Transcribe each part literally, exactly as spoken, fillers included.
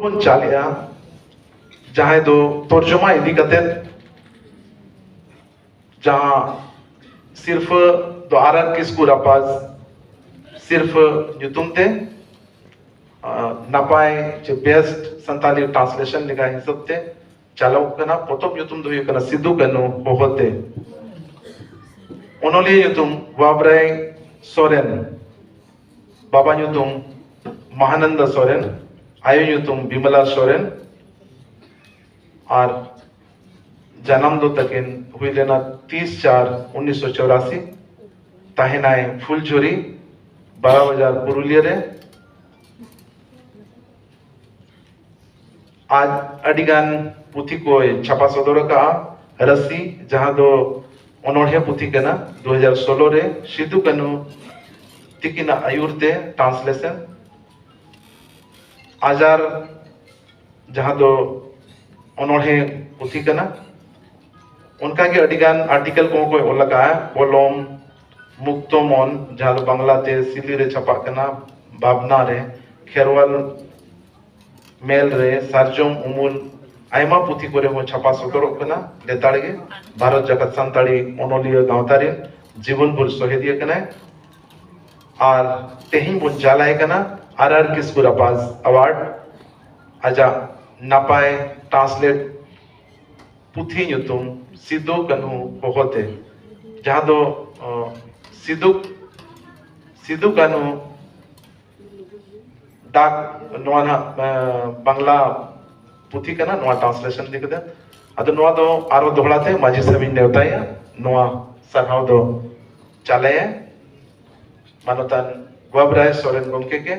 ᱵᱚᱱ ᱪᱟᱞᱮᱜᱼᱟ, ᱡᱟᱦᱟᱸᱭ ᱫᱚ ᱛᱚᱨᱡᱚᱢᱟ ᱤᱫᱤ ᱠᱟᱛᱮ, ᱡᱟᱦᱟᱸ ᱥᱤᱨᱯᱷᱟᱹ ᱫᱚ ᱟᱨ ᱟᱨ ᱠᱤᱥᱠᱩ ᱨᱟᱯᱟᱡᱽ ᱥᱤᱨᱯᱷᱟᱹ ᱧᱩᱛᱩᱢ ᱛᱮ, ᱟᱸ, ᱱᱟᱯᱟᱭ ᱪᱮ best ᱥᱟᱱᱛᱟᱞᱤ translation ᱞᱮᱠᱟ ᱦᱤᱥᱟᱹᱵ ᱛᱮ ᱪᱟᱞᱟᱣ ᱠᱟᱱᱟ᱾ ᱯᱚᱛᱚᱵ ᱧᱩᱛᱩᱢ ᱫᱚ ᱦᱩᱭᱩᱜ ᱠᱟᱱᱟ ᱥᱤᱫᱩ ᱠᱟᱹᱱᱦᱩ ᱦᱚᱦᱚᱛᱮ᱾ ᱚᱱᱚᱞᱤᱭᱟᱹ ᱧᱩᱛᱩᱢ ᱵᱟᱵᱽᱨᱟᱭ ᱥᱚᱨᱮᱱ, ᱵᱟᱵᱟ ᱧᱩᱛᱩᱢ ᱢᱟᱦᱟᱱᱟᱱᱫᱟ ᱥᱚᱨᱮᱱ, ᱟᱭᱳ ᱧᱩᱛᱩᱢ ᱵᱤᱢᱚᱞᱟ ᱥᱚᱨᱮᱱ, ᱟᱨ ᱡᱟᱱᱟᱢ ᱫᱚ ᱛᱟᱹᱠᱤᱱ ᱦᱩᱭ ᱞᱮᱱᱟ ᱛᱤᱥ ᱪᱟᱨ ᱩᱱᱤᱥᱥᱚ ᱪᱚᱨᱟᱥᱤ᱾ ᱛᱟᱦᱮᱱᱟᱭ ᱯᱷᱩᱞᱡᱷᱩᱨᱤ, ᱵᱟᱨᱟ ᱵᱟᱡᱟᱨ, ᱯᱩᱨᱩᱞᱤᱭᱟᱹ ᱨᱮ᱾ ᱟᱡ ᱟᱹᱰᱤᱜᱟᱱ ᱯᱩᱛᱷᱤ ᱠᱚᱭ ᱪᱷᱟᱯᱟ ᱥᱚᱫᱚᱨ ᱟᱠᱟᱫᱼᱟ᱾ ᱨᱟᱹᱥᱤ, ᱡᱟᱦᱟᱸ ᱫᱚ ᱚᱱᱚᱬᱦᱮ ᱯᱩᱛᱷᱤ ᱠᱟᱱᱟ, ᱫᱩ ᱦᱟᱡᱟᱨ ᱥᱳᱞᱳ ᱨᱮ ᱥᱤᱫᱩ ᱠᱟᱹᱱᱦᱩ ᱛᱤᱠᱤᱱᱟᱜ ᱟᱹᱭᱩᱨ ᱛᱮ translation᱾ ᱟᱡᱟᱨ, ᱡᱟᱦᱟᱸ ᱫᱚ ᱚᱱᱚᱬᱦᱮ ᱯᱩᱛᱷᱤ ᱠᱟᱱᱟ᱾ ᱚᱱᱠᱟᱜᱮ ᱟᱹᱰᱤᱜᱟᱱ article ᱠᱚᱦᱚᱸ ᱠᱚ ᱚᱞ ᱟᱠᱟᱫᱼᱟ᱾ ᱠᱚᱞᱚᱢ ᱢᱩᱠᱛᱚ ᱢᱚᱱ, ᱡᱟᱦᱟᱸ ᱫᱚ ᱵᱟᱝᱞᱟᱛᱮ ᱥᱤᱞᱤ ᱨᱮ ᱪᱷᱟᱯᱟᱜ ᱠᱟᱱᱟ, ᱵᱷᱟᱵᱽᱱᱟ ᱨᱮ, ᱠᱷᱮᱨᱣᱟᱞ ᱢᱮᱞ ᱨᱮ, ᱥᱟᱨᱡᱚᱢ ᱩᱢᱩᱞ, ᱟᱭᱢᱟ ᱯᱩᱛᱷᱤ ᱠᱚᱨᱮ ᱦᱚᱸ ᱪᱷᱟᱯᱟ ᱥᱚᱫᱚᱨᱚᱜ ᱠᱟᱱᱟ ᱞᱮᱛᱟᱲ ᱜᱮ᱾ ᱵᱷᱟᱨᱚᱛ ᱡᱟᱠᱟᱛ ᱥᱟᱱᱛᱟᱲᱤ ᱚᱱᱚᱞᱤᱭᱟᱹ ᱜᱟᱶᱛᱟ ᱨᱮᱱ ᱡᱤᱵᱚᱱ ᱵᱷᱳᱨ ᱥᱚᱦᱮᱫᱤᱭᱟᱹ ᱠᱟᱱᱟᱭ᱾ ᱟᱨ ᱛᱮᱦᱮᱧ ᱵᱚᱱ ᱪᱟᱞᱟᱭ ᱠᱟᱱᱟ ᱟᱨ ᱟᱨ ᱠᱤᱥᱠᱩ ᱨᱟᱯᱟᱡᱽ award᱾ ᱟᱡᱟᱜ ᱱᱟᱯᱟᱭ translate ᱯᱩᱛᱷᱤ ᱧᱩᱛᱩᱢ ᱥᱤᱫᱩ ᱠᱟᱹᱱᱦᱩ ᱦᱚᱦᱚᱛᱮ, ᱡᱟᱦᱟᱸ ᱫᱚ, ᱚ, ᱥᱤᱫᱩ, ᱥᱤᱫᱩ ᱠᱟᱹᱱᱦᱩ ᱰᱟᱠ, ᱱᱚᱣᱟ ᱱᱟᱦᱟᱜ, ᱮ, ᱵᱟᱝᱞᱟ ᱯᱩᱛᱷᱤ ᱠᱟᱱᱟ, ᱱᱚᱣᱟ translation ᱤᱫᱤ ᱠᱟᱛᱮ᱾ ᱟᱫᱚ ᱱᱚᱣᱟ ᱫᱚ ᱟᱨᱚ ᱫᱚᱦᱲᱟ ᱛᱮ ᱢᱟᱹᱡᱷᱤ ᱥᱟᱦᱮᱵ ᱤᱧ ᱱᱮᱣᱛᱟᱭᱟ, ᱱᱚᱣᱟ ᱥᱟᱨᱦᱟᱣ ᱫᱚ ᱪᱟᱞᱟᱭᱟ ᱢᱟᱱᱚᱛᱟᱱ ᱜᱚᱵᱨᱟᱭ ᱥᱚᱨᱮᱱ ᱜᱚᱢᱠᱮ ᱜᱮ᱾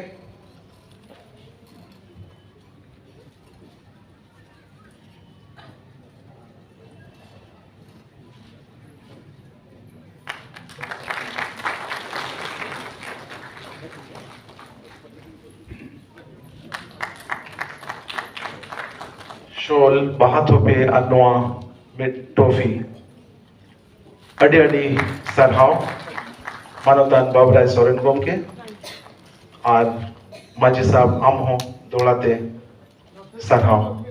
ᱥᱚᱞ, ᱵᱟᱦᱟ ᱛᱷᱚᱯᱮ ᱟᱨ ᱱᱚᱣᱟ ᱢᱤᱫ ᱴᱨᱚᱯᱷᱤ᱾ ᱟᱹᱰᱤ ᱟᱹᱰᱤ ᱥᱟᱨᱦᱟᱣ ᱢᱟᱱᱚᱛᱟᱱ ᱵᱟᱵᱩᱨᱟᱭ ᱥᱚᱨᱮᱱ ᱜᱚᱢᱠᱮ ᱟᱨ ᱢᱟᱹᱡᱷᱤ ᱥᱟᱦᱮᱵ, ᱟᱢ ᱦᱚᱸ ᱫᱚᱦᱲᱟ ᱛᱮ ᱥᱟᱨᱦᱟᱣ᱾